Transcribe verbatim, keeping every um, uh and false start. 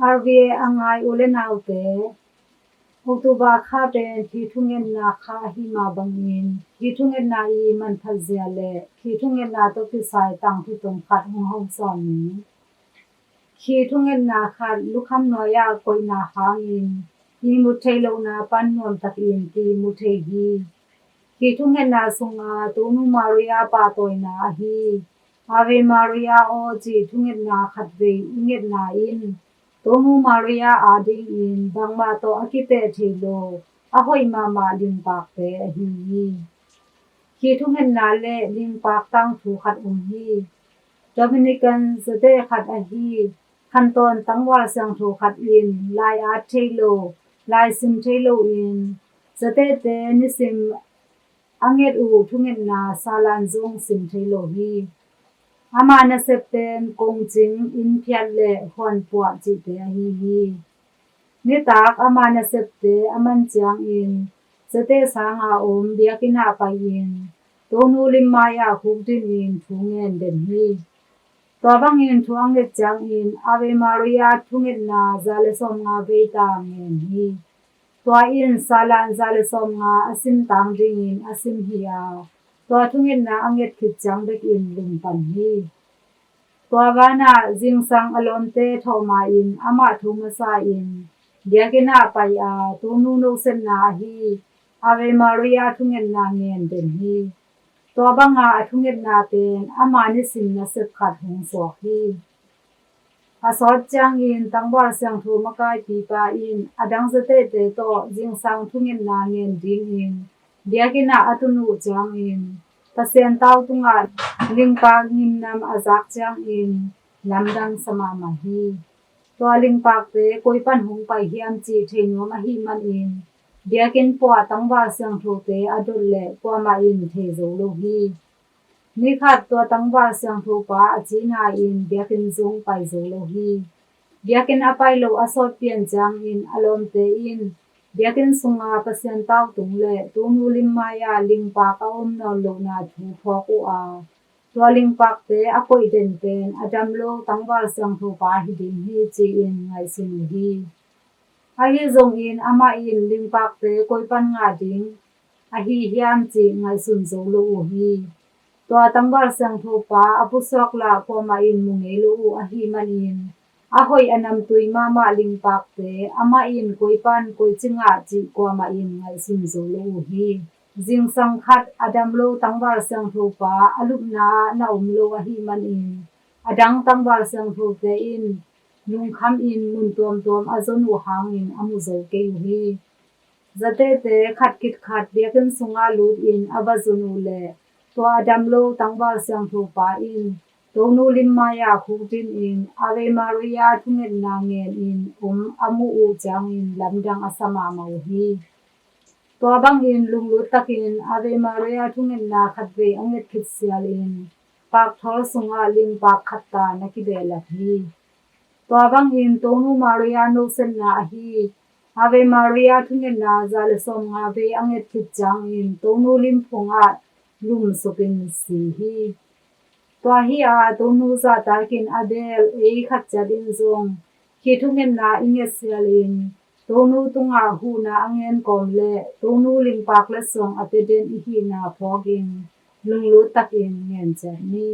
R V A a ngai u le naute, October kha pen khi thungetna kha ahi mah bangin khi thungetna i manphatzia le khi thungetna tawh kisai tangthu tong khat hong hawmsawn ni. Khi thungetna khat lukham nuai-ah koihna hangin ihmut theih lohna pan nuamtakin kiihmu thei hi. Khi thungetna sunga Tonu Maria pahtawina ahi Ave Maria aw cih thungetna khatvei i ngetna in Tonu Maria adingin bangmah tawh a kiteh thei lo a hoih mahmah lingpakte ahi hi. Khi thungetna le lingpak tangthu khat om hi. Dominican zate khat ahi khantawn tangval siangtho khat in lai at thei lo, lai sim thei loin zatete nisim a nget uh thungetna salan zong sim thei lo hi. Ama nasep pen kongcing, innphiat le huanpuah cihte ahi hi. Nitak ama nasepte a man ciangin zate sanga om biakinn ah pai-in Tonu limmai-ah hukdinin thu ngen den hi. Tua bangin thu a nget ciangin Ave Maria thungetna za le sawmnga veita ngen hi. Tua in salan za le sawmnga a simtang dingin a sim hi a, tua thungetna a nget khit ciang bekin lungpan hi. Tua vanah zingsang a lawmte thawhma in amah thu masa in biakinn ah pai a Tonu nohsetna ahi Ave Maria thungetna ngen den hi. Tua banga a thungetna pen ama nisim nasep khat hong suak hi. A sawt ciangin tangval siangtho makaipipa in a dang zatete tawh zingsang thungetna ngen dingin biakinn ah a tun uh ciangin Pasian tau tungah lingpak ngimnam a zak ciangin lamdang sa mahmah hi. Tua lingpakte koi pan hong pai hiam cih thei nuam ahih manin biakinn puah tangval siangthote a dot leh kuamah in thei zo lo hi. Nikhat tua tangval siangthopa a cina in biakinn zong pai zo lo hi. Biakinn a pai loh a sawt pian ciangin a lawmte in biakinn sunga Pasian tau tung le Tonu limmai-ah lingpak a om nawn lohna thu phawk uh a, tua lingpakte a koih den pen a dam lo tangval siangthopa hi ding hi ci-in ngaihsun uh hi. Ahi zongin amah in lingpakte koi pan ngah ding ahi hiam cih ngaihsun zo lo uh hi. Tua tangval siangthopa a pusuak lah kuamah in mu ngei lo uh ahih manin a hoih a namtui mahmah lingpakte amah in koi pan koici ngah cih kuamah in ngaihsun zo lo uh hi. Zingsang khat a dam lo tangval siangthopa a lupna ah na om lo ahih manin a dang tangval siangthote in lungkhamin mun tuamtuam a zon uh hangin a mu zo kei uh hi. Zatete khat khit khat biakinn sungah lutin a va zon uh leh tua a dam lo tangval siangthopa in Tonu limmai-ah hukdinin Ave Maria thungetna ngenin om a muh uh ciangin lamdang a sa mahmah uh hi. Tua bangin lunglut takin Ave Maria thungetna khatvei a nget khit sialin pakthol sungah lingpak khat ta na kibehlap hi. Tua bangin Tonu Maria nohsetna ahi Ave Maria thungetna za le sawmnga vei a nget khit ciangin Tonu lim phungah lumsupin si hi. Tua hi a Tonu zahtakin a beel ei khat ciat in zong khi thungetna i nget sialin Tonu tungah huhna a ngen kawm le Tonu lingpak le suang a pia den i hihna phawkin lunglut takin ngen ciat ni.